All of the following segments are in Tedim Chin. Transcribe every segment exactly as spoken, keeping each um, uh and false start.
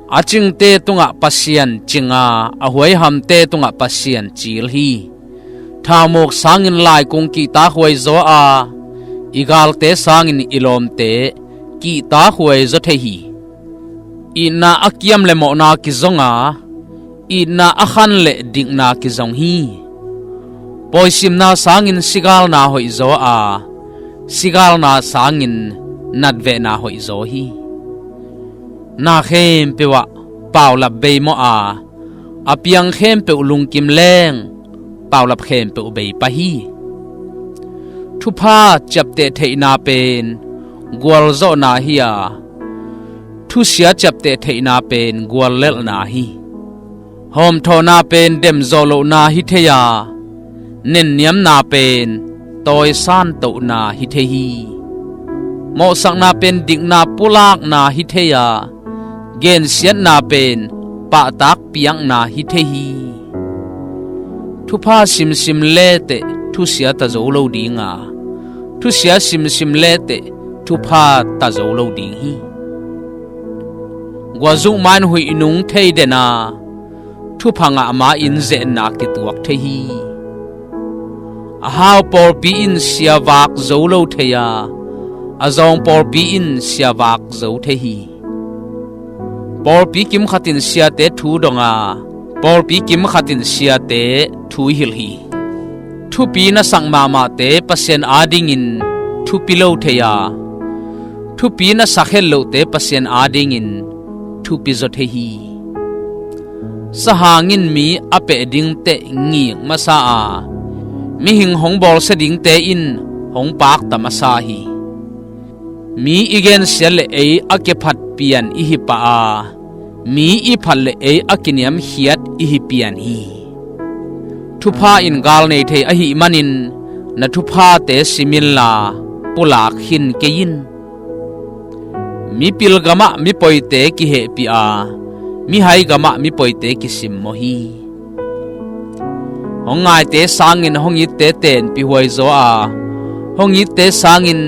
A cingte tungah Pasian cing a, a huaihamte tungah Pasian cil hi. Thaumuk sangin laikung kihtakhuai zaw a, i galte sangin i lawmte kihtakhuai zaw thei hi. Itna a kiam le mawhna kizong a, itna a khan le dikna kizong hi. Pawisimna sangin sigalna hoih zaw a, sigalna sangin natvehna hoih zaw hi. Na khempeuh ah paulap beimawh a, a piang khempeuh lungkim leng paulap khempeuh bei pah hi. Thupha ciapteh theihna pen gualzawhna hi a, thusia ciapteh theihna pen guallelhna hi. Hawmthawhna pen demzawh lohna hi thei a, nenniamna pen tawisan tohna hi thei hi. Mawhsakna pen dikna pulakna hi thei a, gensiatna pen pahtak piakna hi thei hi. Thupha simsim leteh thusia ta zo lo ding a, thusia simsim leteh thupha ta zo lo ding hi. Guazuk ma-in huih nung thei den a, thupha ngah ma-in zetna kituak thei hi. A hau pawlpi in siavak zo lo thei a, a zawng pawlpi in siavak zo thei hi. Pawlpi kimkhat in siate thu dong a, pawlpi kimkhat in siate thu hilh hi. Thupi na sak mahmahte Pasian adingin thupi lo thei a, thupi na sak het lohte Pasian adingin thupi zaw thei hi. Sahang in mi a peh dingteh ngik masa a, mihing hong bawlsia dingte in hong pakta masa hi. Mi i gensiat le ei a kiphat pian i hi pah a, mi i phat le ei a kiniamkhiat i hi pian hi. Thupha in gal nei thei ahih manin na thuphate sim inla pulak khin kei in. Mipil gamah mipoite kihehpih a, mihai gamah mipoite kisimmawh hi. Hong ngaite sangin hong itte tenpih huai zaw a, hong itte sangin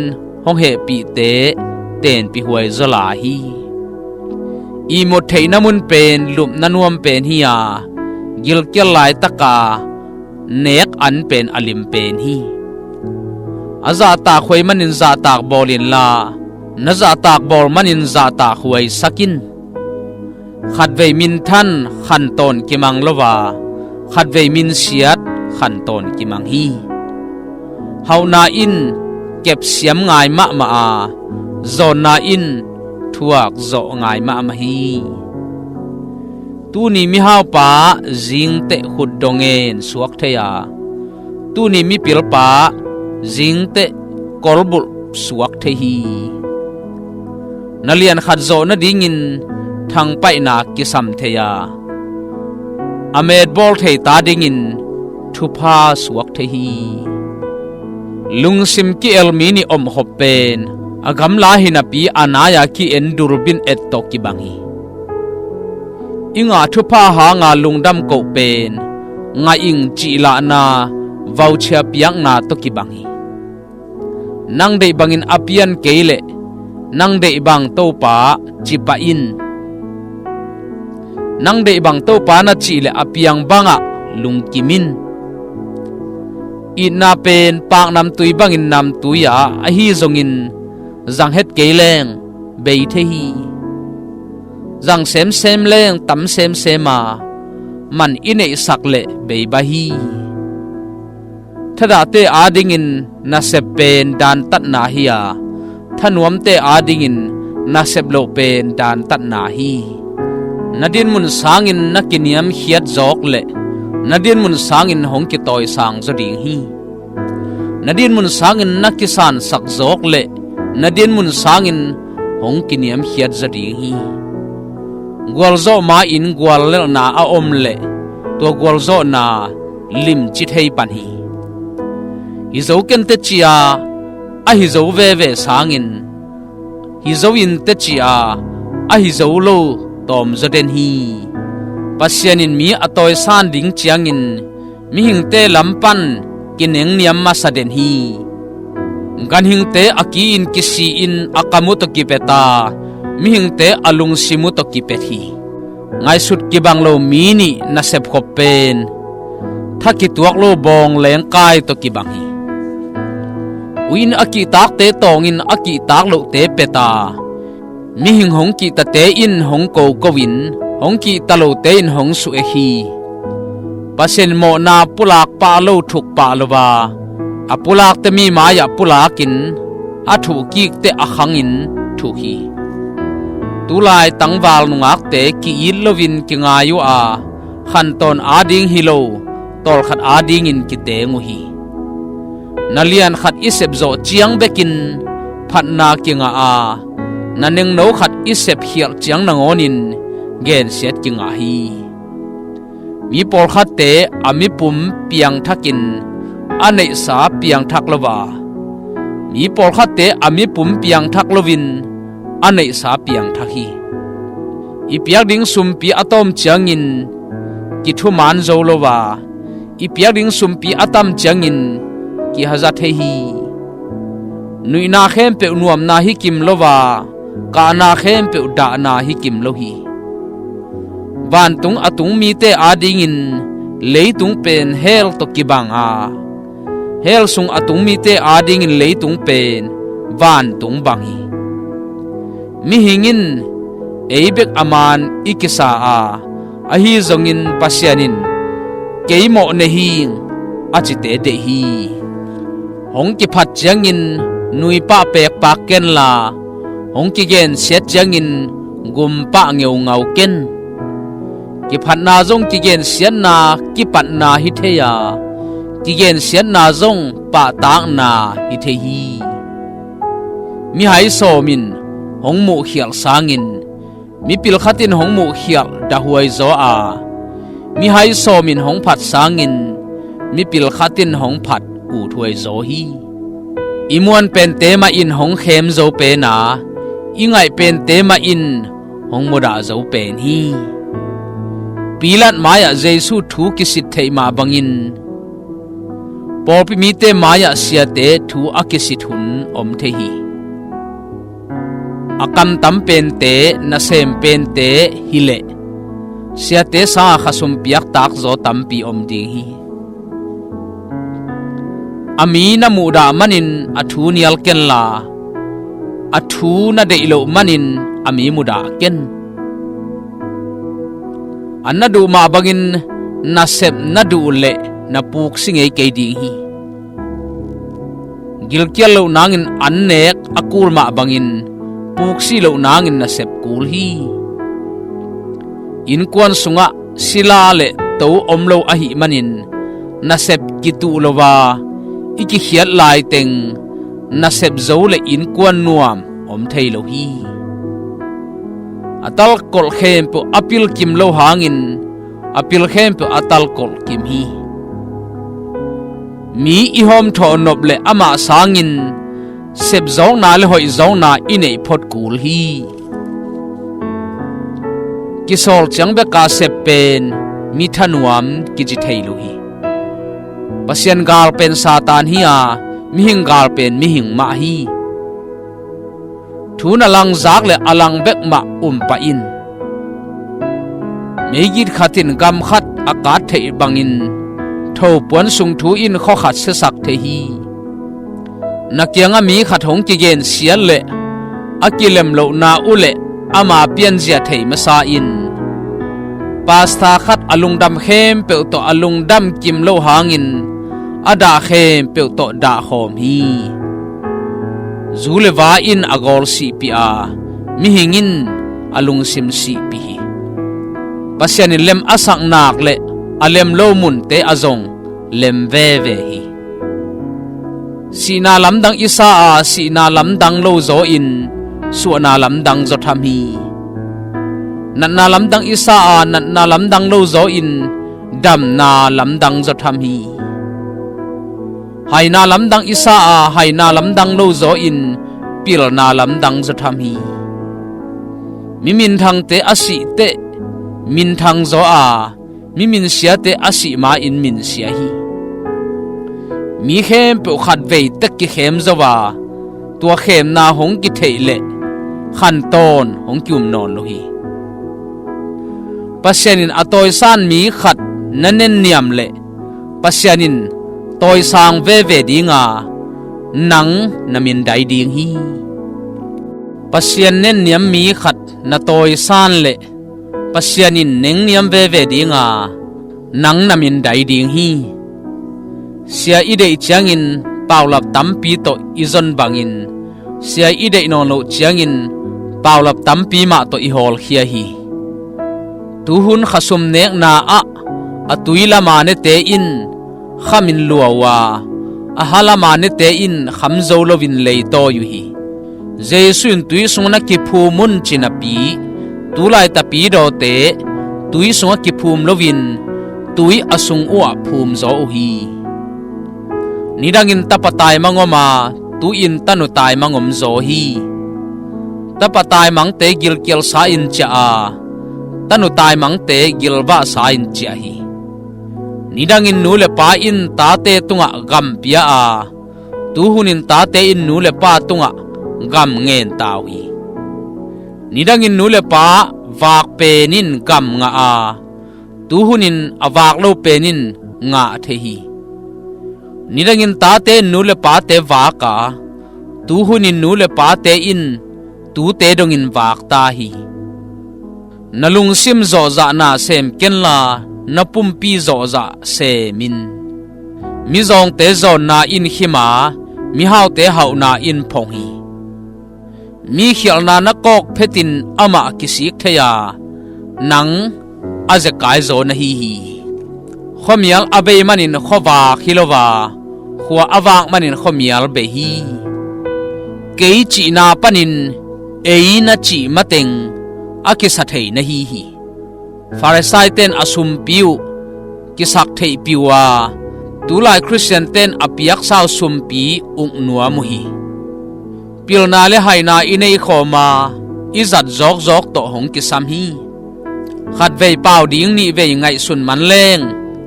hong hehpihte tenpih huai zaw lai hi. Ihmut theihna mun pen lupna nuam pen hi a, gilkial laitaka nek an pen a lim pen hi. A zahtak huai manin zahtak bawl inla, na zahtak bawl manin zahtak huaisak in. Khatvei minthan khantawn kimang lo a, khatvei minsiat khantawn kimang hi. Hauhna in kepsiam ngai mahmah a, zawnna in thuak zawh ngai mahmah hi. Tuni mihaupa zingteh khutdong ngen suak thei a, tuni mipilpa zingteh kolbulh suak thei hi. Na lian khat zawh nadingin thangpaihna kisam thei a, a metbawl theita dingin thupha suak thei hi. Lungsim ki-el mi nih omkhop pen a gamla hi napi a nai-a ki-en durbin et tawh kibang hi. I ngah thupha hanga lungdam koh pen ngaih ing cihlahna vauchia piakna tawh kibang hi. Nang deih bangin a pian kei leh nang deih bang Topa cipah in. Nang deih bang Topa na cih leh a piang bangah lungkim in. Itna pen paknamtui bangin namtui a, ahi zongin zang het kei leng bei thei hi. Zang semsem leng tam semsem a, man i neihsak leh bei bah hi. Thadahte adingin nasep pen dantatna hi a, thanuamte adingin nasep loh pen dantatna hi. Na dinmun sangin na kiniamkhiat zawk leh na dinmun sangin hong kitawisang zaw ding hi. Na dinmun sangin na kisansak zawk leh na dinmun sangin hong kiniamkhiat zaw ding hi. Gualzawh ma-in guallelhna a om leh tua gualzawhna limci thei pan hi. Hi zo ken teci a, a hi zo veve sangin hi zo in teci a, a hi zo lo tawm zaw den hi. Pasian in mi a tawisan ding ciangin mihingte lam pan kinengniam masa den hi. Ganhingte a ki-in kisi-in a kam uh tawh kipet a, mihingte a lungsim uh tawh kipet hi. Ngaihsut kibang lo mi nih nasep khop pen tha kituak lo bawng lengkai tawh kibang hi. Ui in a kihtakte tawngin a kihtak lohte peta, mihing hong kihtate in hong koko in, hong kihta lote in hong suhek hi. Pasian mawhna pulak pah lo thuk pah lo a, a pulakte mi mai-ah pulakin, a thuhkikte a khangin thuk hi. Tulai tangval nungakte ki-it loin kingai uh a, khantawn ading hi lo, tawlkhat adingin kiteng uh hi. Na lian khat i sepzawh ciang bekin phatna kingah a, na nengno khat i sepkhialh ciang nangawnin gensiat kingah hi. Mi pawlkhatte a mipum piangthakin a neihsa piangthak lo a, mi pawlkhatte a mipum piangthak loin a neihsa piangthak hi. I piak ding sumpi a tawm ciangin kithuman zo lo a, i piak ding sumpi a tam ciangin kihaza thei hi. Nuihna khempeuh nuamna hi kim lo a, kahna khempeuh dahna hi kim lo hi. Vantung a tung mite adingin leitung pen hell tawh kibang a, hell sung a tung mite adingin leitung pen vantung bang hi. Mihing in ei bek a man i kisa a, ahi zongin Pasian in kei mawh nei hing a cite deih hi. Hong kiphat ciangin nuipah pekpak kenla, hong kigensiat ciangin gumpah ngeungau ken. Kiphatna zong kigensiatna kipatna hi thei a, kigensiatna zong pahtakna hi thei hi. Mihai sawmin hong muhkhialh sangin mipil khatin hong muhkhialh dahhuai zaw a, mihai sawmin hong phat sangin mipil khatin hong phat uthuai zaw hi. I muan pente mahin hong khem zo pen a, i ngaih pente mahin hong mudah zo pen hi. Pilat mai-ah Jesu thu kisit theih mah bangin pawlpi mite mai-ah siate thu a kisit hun om thei hi. A kamtam pente, nasem pente hileh siate sanga khasum piaktak zaw tampi om ding hi. A mi na muhdah manin a thu nial kenla, a thu na deih loh manin a mi mudah ken. An na duh mah bangin nasep na duh leh na puksi ngei kei ding hi. Gilkial loh nangin an nek a kul mah bangin puksi loh nangin nasep kul hi. Innkuan sungah sila le to om lo ahih manin nasep kituh lo a, i kikhiat laiteng nasep zo le innkuan nuam om thei lo hi. A talkolh khempeuh a pil kim lo hangin a pil khempeuh a talkolh kim hi. Mi i hawmthawh nop le amah sangin sepzawkna le hoihzawkna i neih phot kul hi. Kisawl ciang beka sep pen mi thanuam kici thei lo hi. Pasian gal pen Satan hi a, mihing gal pen mihing mah hi. Thu na langzak le a lang bek mah um pah in. Meigit khat in gam khat a kat theih bangin thopuan sung thu in khua khat siasak thei hi. Na kiangah mi khat hong kigensiat le a kilem lohna uh le ama pianzia thei masa in. Pasta khat a lungdam khempeuh tawh a lungdam kim lo hangin a dah khempeuh tawh dahkhawm hi. Zu le va in a gawl sihpih a, mihing in a lungsim sihpih hi. Pasian in lem a sak nak le a lem lo munte a zong lem veve hi. Sihna lamdang i sa a, sihna lamdang lo zaw in suahna lamdang zaw tham hi. Natna lamdang i sa a, natna lamdang lo zaw in damna lamdang zaw tham hi. Haina lamdang i sa a, haina lamdang lo zaw in pilna lamdang zaw tham hi. Mi minthangte a sih teh minthang zaw a, mi minsiate a sih ma-in minsia hi. Mi khempeuh khatvei tek kikhem zo a, tua khemna hong kitheih leh khantawn hong ki-um nawn lo hi. Pasian in a tawisan mi khat na nenniam leh Pasian in tawisang veve dinga nang na mindai ding hi. Pasian nenniam mi khat na tawisan leh Pasian in nengniam veve dinga nang na mindai ding hi. Sia i deih ciangin paulap tampi tawh i zon bangin sia i deih nawn loh ciangin paulap tampi mah tawh i hawlkhia hi. Tuhun khasum nekna ah a tui lama nete in khamin lua uh a, a ha lama nete in kham zo loin leitawi uh hi. Jesu in tui sungah na kiphum un ci napi, tulai tapidawte tui sungah kiphum loin tui a sung uhah phum zaw uh hi. Nidangin tapa taimang om a, tu-in tanu taimang om zaw hi. Tapa taimangte gilkialsa in ciah a, tanu taimangte gilvahsa in ciah hi. Nidangin nu le pa in tate tungah gam pia a, tuhunin tate in nu le pa tungah gam ngenta uh hi. Nidangin nu le pa vak pen in gam ngah a, tuhunin a vak lo pen in ngah thei hi. Nidangin tate in nu le pate vak a, tuhunin nu le pate in tute dongin vakta hi. Na lungsim zawhzahna sem kenla, na pumpi zawhzah sem in. Mizawngte zawnna in khim a, mihaute hauhna in phong hi. Mi khialhna na kawk phetin amah kisik thei a, nang a zekai zaw na hi hi. Khuamial a bei manin khuavak hi lo a, khua a vak manin khuamial bei hi. Kei cihna panin ei na cih mateng a kisa thei na hi hi. Farisai ten a sumpi uh kisak theihpih uh a, tulai Khristian ten a piaksa uh sumpi uk nuam uh hi. Pilna le haina i neikhawm a, i zat zawkzawk tawh hong kisam hi. Khatvei pau ding nihvei ngaihsun man leng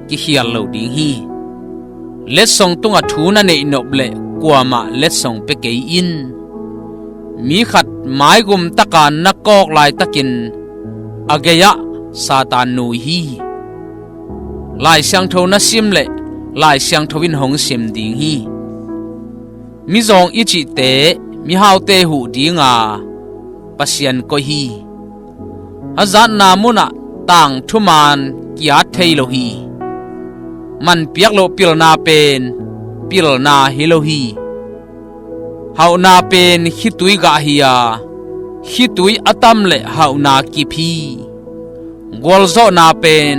kikhial lo ding hi. Letsong tungah thu na neih nop leh kuamah letsong pia kei in. Mi khat maigum taka na kawk laitakin a gei-ah Satan nui hi. Lai Siangtho na sim leh Lai Siangtho in hong sim ding hi. Mizawng i cihte mihaute huh dinga Pasian koih hi. Hazatna munah tang thuman ki-at thei lo hi. Manpiak loh pilna pen pilna hi lo hi. Hauhna pen khitui gah hi a, khitui a tam leh hauhna kip hi. Gualzawhna pen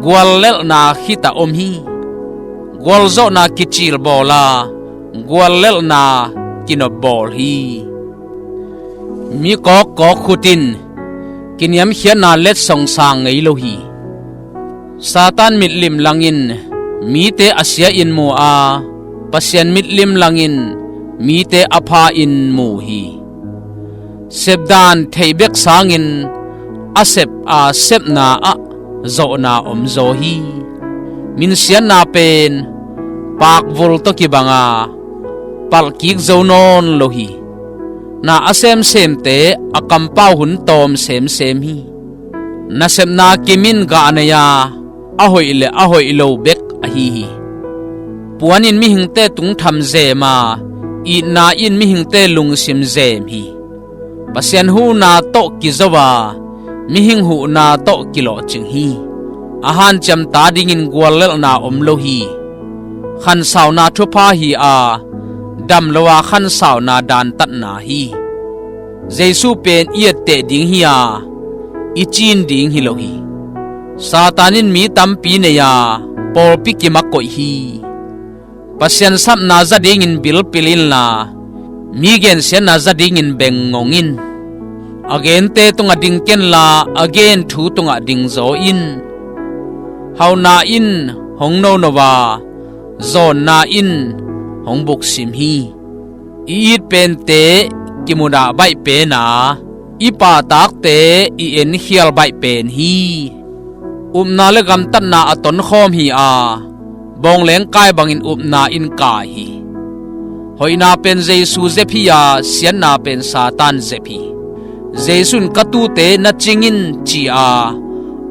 guallelhna khitah om hi. Gualzawhna kicilbawl a, guallelhna kinopbawl hi. Mi kawkkawk khut in kiniamkhiatna letsong sang ngei lo hi. Satan mitlim langin mite a sia in mu a, Pasian mitlim langin mite a pha in mu hi. Sepdan theih bek sangin a sep a sepna ah zawhna om zaw hi. Minsiatna pen pakvul tawh kibang a, palhkik zo nawn lo hi. Na a semsemte a kampau hun tawm semsem hi. Nasepna kimin gah nei a, a hoih le a hoih lo bek ahi hi. Puan in mihingte tungtham zem a, itna in mihingte lungsim zem hi. Pasian huhna tawh kizo a, mihing huhna tawh kilawhcing hi. A hanciamta dingin guallelhna om lo hi. Khansauna thupha hi a, dam lo a khansauna dantatna hi. Jesu pen i etteh ding hi a, i cin ding hi lo hi. Satan in mi tampi nei a, pawlpi kim a koih hi. Pasian sapna za dingin bilpil inla, mi gensiatna za dingin beng ngong in. A gente tungah ding kenla, a gen thu tungah ding zaw in. Hauhna in hong nono a, zawnna in hong buksim hi. I it pente kimudah baih pen a, i pahtakte i enkhial baih pen hi. Upna le gamtatna a tonkhawm hi a, bawngleng kai bangin upna in kai hi. Hoihna pen Jesu zep hi a, siatna pen Satan zep hi. Jesu in ka tuute na cing in ci a,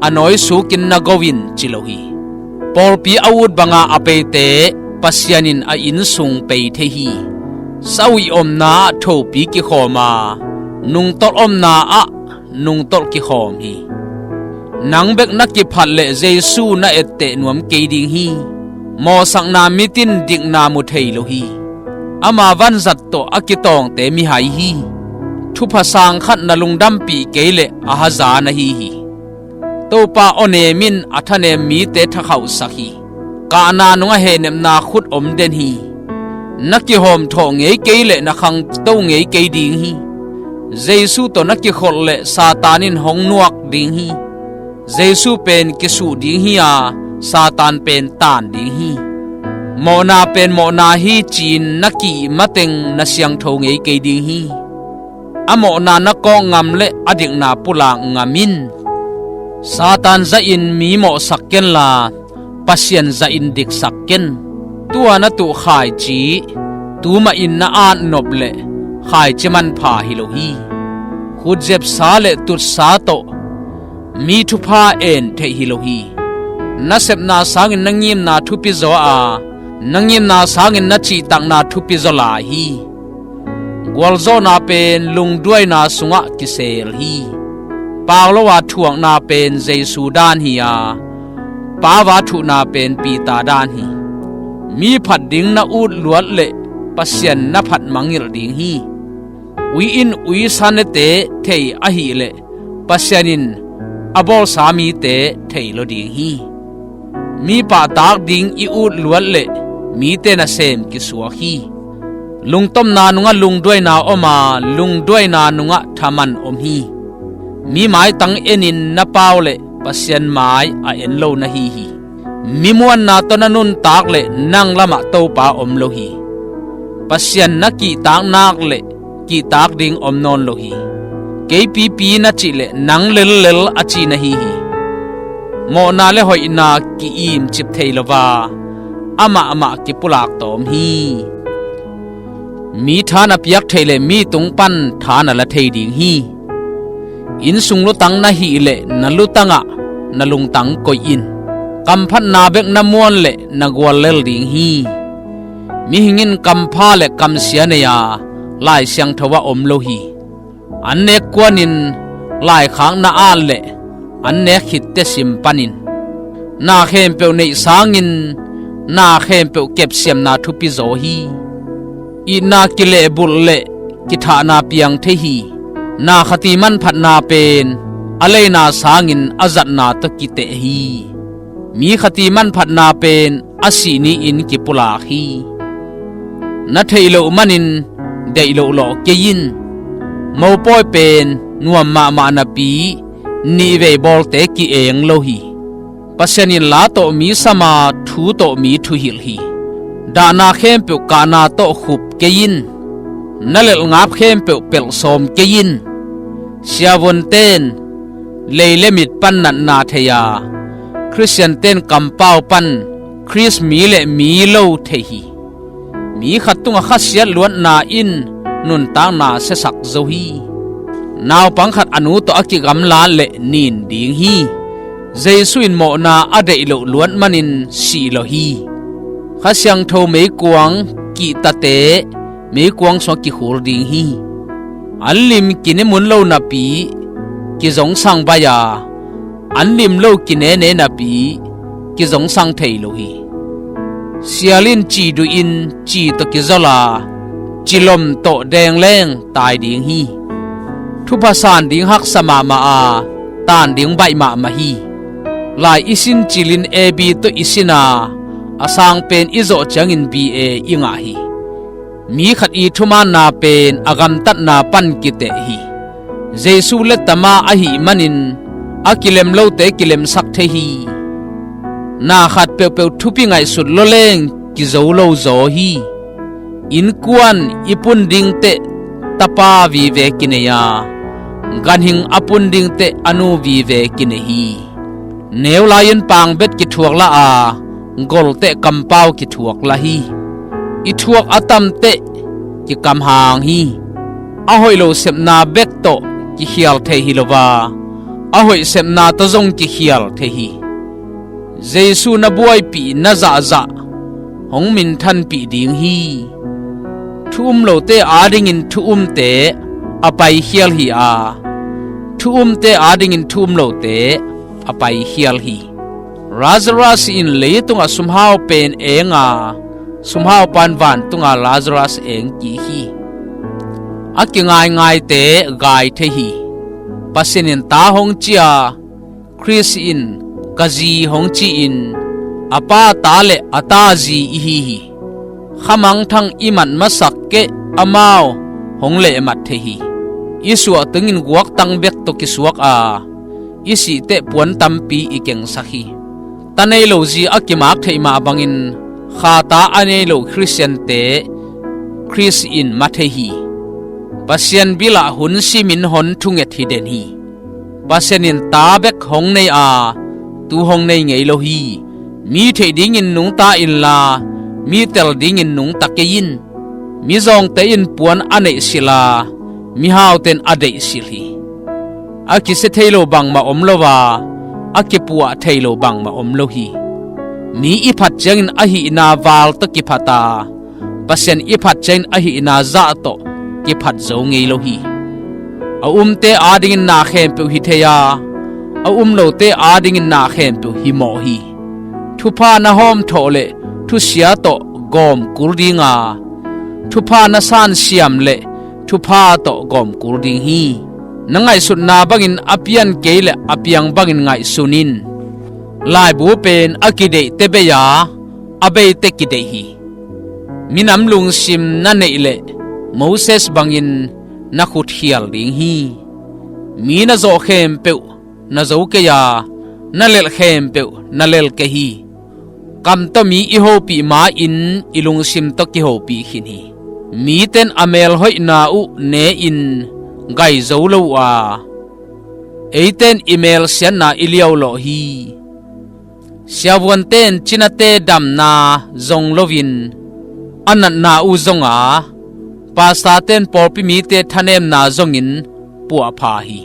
a nawi sukin na go in ci lo hi. Pawlpi a ut banga a peite Pasian in a inn sung pei thei hi. Sauih omna ah thopi kikhawm a, nungtolh omna ah nungtolh kikhawm hi. Nang bek na kiphat leh Jesu na etteh nuam kei ding hi. Mawhsakna mit in dikna mu thei lo hi. Ama vanzat tawh a kitawngte mihai hi. Thupha sang khat na lungdampih kei leh a haza na hi hi. Topa awnem in a thanem mite thakhauhsak hi. Kahna nungah hehnepna khut om den hi. Na kihawmthawh ngei kei leh na khangto ngei kei ding hi. Jesu tawh na kikholh leh Satan in hong nuak ding hi. Jesu pen kisuh ding hi a, Satan pen taan ding hi. Mawhna pen mawhna hi ci-in na ki-ih mateng na siangtho ngei kei ding hi. A mawhna na kawk ngam leh a dikna pulak ngam in. Satan zahin mi mawhsak kenla, Pasian zahin diksak ken. Tu-a na tuh khaici tu mahin na at nop leh khaici manpha hi lo hi. Khutzepsa leh tutsa tawh mi thupha en theih hi lo hi. Na sepna sangin na ngimna thupi zaw a, na ngimna sangin na cihtakna thupi zaw lai hi. Gualzawhna pen lungduaina sungah kisel hi. Pau lo-a thuakna pen Jesu dan hi a, pau-a thuhna pen Peter dan hi. Mi phat ding na ut luat leh Pasian na phat mangngilh ding hi. Ui in uisa nete thei ahih leh Pasian in a bawlsa mite thei lo ding hi. Mi pahtak ding i ut luat leh mite nasem kisuak hi. Lungtomna nungah lungduaina om a, lungduaina nungah thaman om hi. Mi maitang enin na pau leh Pasian mai a en lo na hi hi. Mi muanna tawh na nuntak leh nang lamah Topa om lo hi. Pasian na kihtak nak leh kihtak ding om nawn lo hi. Kei pipi na cih leh nang lellel a ci na hi hi. Mawhna leh hoihna ki-imcip thei lo a, amahmah kipulak tawm hi. Mi tha na piak theih leh mi tung pan tha na la thei ding hi. Innsung lutang na hih leh na lutangah na lungtang koih in. Kamphatna bek na muan leh na guallel ding hi. Mihing in kampha leh kamsia nei a, Lai Siangtho ah om lo hi. An nek kuanin laikhak na at leh an nek khitte sim panin. Na khempeuh neih sangin na khempeuh kepsiamna thupi zaw hi. Itna kilehbulh leh kithahna piang thei hi. Na khati manphatna pen a leina sangin a zatna tawh kiteh hi. Mi khati manphatna pen a sih ni-in kipulak hi. Na theih loh manin deih loh lawh kei in. Mopawi pen nuam mahmah napi nihvei bawlte ki-eng lo hi. Pasian in la tawh mi sam a, thu tawh mi thuhilh hi. Dahna khempeuh kahna tawh khup kei in. Na lelhngap khempeuh pelh sawm kei in. Siavuanten lei leh mit pan natna thei a, Khristianten kampau pan Khrist mi leh mi lo thei hi. Mi khat tungah khasiat luatna in nuntakna siasak zo hi. Naupang khat a nu tawh a kigamlat leh nin ding hi. Jesu in mawhna a deih loh luat manin sih lawh hi. Kha Siangtho meikuang kihtate meikuang sungah kikhul ding hi. An lim kine mun lo napi kizongsang baih a, an lim lo kinene napi kizongsang thei lo hi. Sial in ci duh in ci tawh kizol a, cilom tawh dengleng tai ding hi. Thupha san ding haksa mahmah a, tan ding baih mahmah hi. Lai i sin cilin A B tawh i sin a, a sang pen i zawh ciangin B A i ngah hi. Mi khat i thumaanna pen a gamtatna pan kiteh hi. Jesu lettama ahih manin a kilem lote kilemsak thei hi. Na khat peuhpeuh thupi ngaihsut lawleng kizo lo zaw hi. Innkuan i pun dingteh tapa vive kinei a, ganhing a pun dingteh a nu vive kinei hi. Neu lai-in pangbet kithuak lah a, golteh kampau kithuak lah hi. I thuak a tamteh kikamhang hi. A hoih lo sepna bek tawh kikhial thei hi lo a, a hoih sepna tawh zong kikhial thei hi. Jesu na buaipih na zahzah hong minthanpih ding hi. Thu um lote adingin thu umte a paikhial hi a, thu umte adingin thu um lote a paikhial hi. Lazarus in leitungah sumhau pen eng a, sumhau pan vantunga Lazarus eng kik hi. A kingaingaite gai thei hi. Pasian in ta hong ci a, Khrist in ka zi hong ci-in a pa ta le a ta zi i hi hi. Khamangthang i mat masak kei amau hong lehmat thei hi. I suah tungin guaktang bek tawh kisuak a, i sihteh puan tampi i kengsak hi. Ta nei lo zi a kimak theih mah bangin kha ta a nei lo Khristiante Khrist in ma thei hi. Pasian bilah hun simin hon thunget hi den hi. Pasian in ta bek hong nei a, tu hong nei ngei lo hi. Mi theih dingin nungta inla, mi tel dingin nungta kei in. Mizawngte in puan a neihsilh a, mihaute in a deihsilh hi. A kisia thei lo bangmah om lo a, a kipuah thei lo bangmah om lo hi. Mi i phat ciangin a hihna val tawh kiphat a, Pasian i phat ciangin a hihna zah tawh kiphat zo ngei lo hi. A umte adingin na khempeuh hi thei a, a um lote adingin na khempeuh hi mawh hi. Thupha na hawmthawh le thusia tawh gawm kul ding a, thupha na sansiam le thupha tawh gawm kul ding hi. Na ngaihsutna bangin a pian kei le a piang bangin ngaihsun in. Laibu pen a kideihte bei a, a beite kideih hi. Minam lungsim na neih leh Moses bangin na khut khial ding hi. Mi na zawh khempeuh na zo kei a, na lelh khempeuh na lel kei hi. Kam tawh mi i hopih ma-in i lungsim tawh kihopih khin hi. Mite in a mel hoihna uh ne-in gai zo lo uh a, eite in i mel siatna i liaulawh hi. Siavuante in cinate damna zong loin a natna uh zong a, pastorte in pawlpi mite thanemna zongin puahpha hi.